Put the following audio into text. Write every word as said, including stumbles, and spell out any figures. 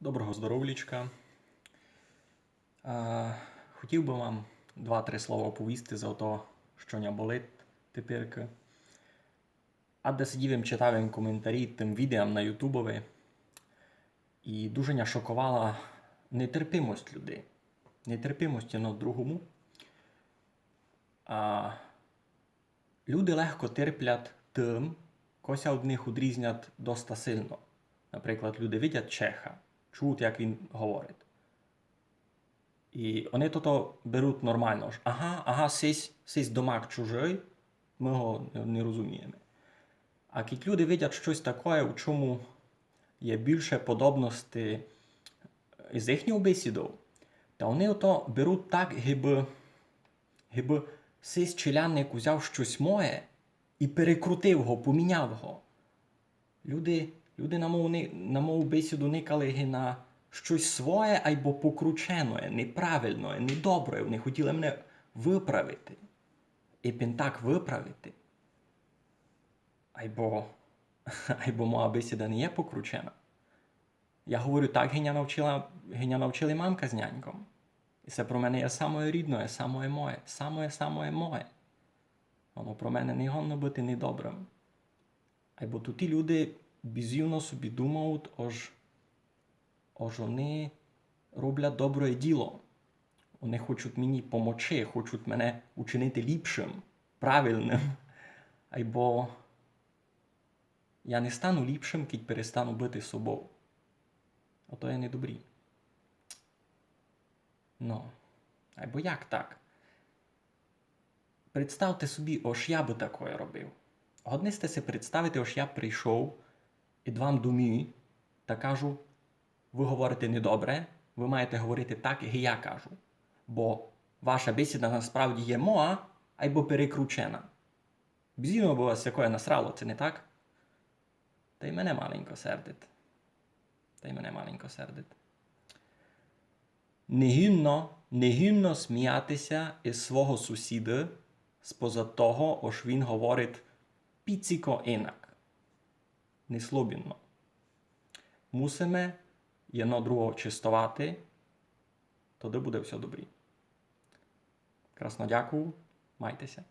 Доброго здоровлічка. А, хотів бы вам два-три слова оповісти за то, што ня болить теперькы. А де сидів им, читав им коментарі тым відеам на ютубови. І дуже ня шоковала нетерпимость людей. Нетерпимость єдно другому. А, люди легко терплять тым, кося од них удрізнять доста сильно. Наприклад, люди видять чеха, чують, як він говорить. І они тото беруть нормално, ож ага, ага, сись, сись домак чужый, мы го не, не розумієме. А кідь люди видять штось такоє, у чому є більше подобности з їхньов бесідов, та они ото беруть так, гибы, гибы сись челядник узяв штось моє і перекрутив го, поміняв го. Люди, люди на мою, ни- на мою бесіду никали ги на штось своє, айбо покрученоє, неправильноє, недоброє. Они хотіли мене выправити. І пен так выправити. Айбо, айбо моя бесіда не є покручена. Я говорю так, ги ня навчила, ги ня навчили мамка з няньком. І се про мене є самоє рідноє, самоє моє, самоє, самоє моє. Воно про мене не годно быти недобрым. Айбо туті люди бізівно собі думають, ож, ож они роблять доброє діло. Они хочуть мені помочи, хочуть мене учинити ліпшым, правильным. Айбо я не стану ліпшым, кідь перестану быти собов. Ото є недобрі. Ну, айбо як так? Представте собі, ож я бы такоє робив. Годни сьте си представити, ож я прийшов ид вам домі та кажу: вы говорите недобре, вы маєте говорити так, ги я кажу. Бо ваша бесіда насправді є моя, айбо перекручена. Бізівно бы вас сякоє насрало, ци не так? Та й мене маленько сердить. Та й мене маленько сердить. Не гідно, не гідно сміяти ся из свого сусіда споза того, ож він говорить піціко инак. Не слобідно. Мусиме єдно другого честовати, тогды буде всьо добрі. Красно дякую, майте ся.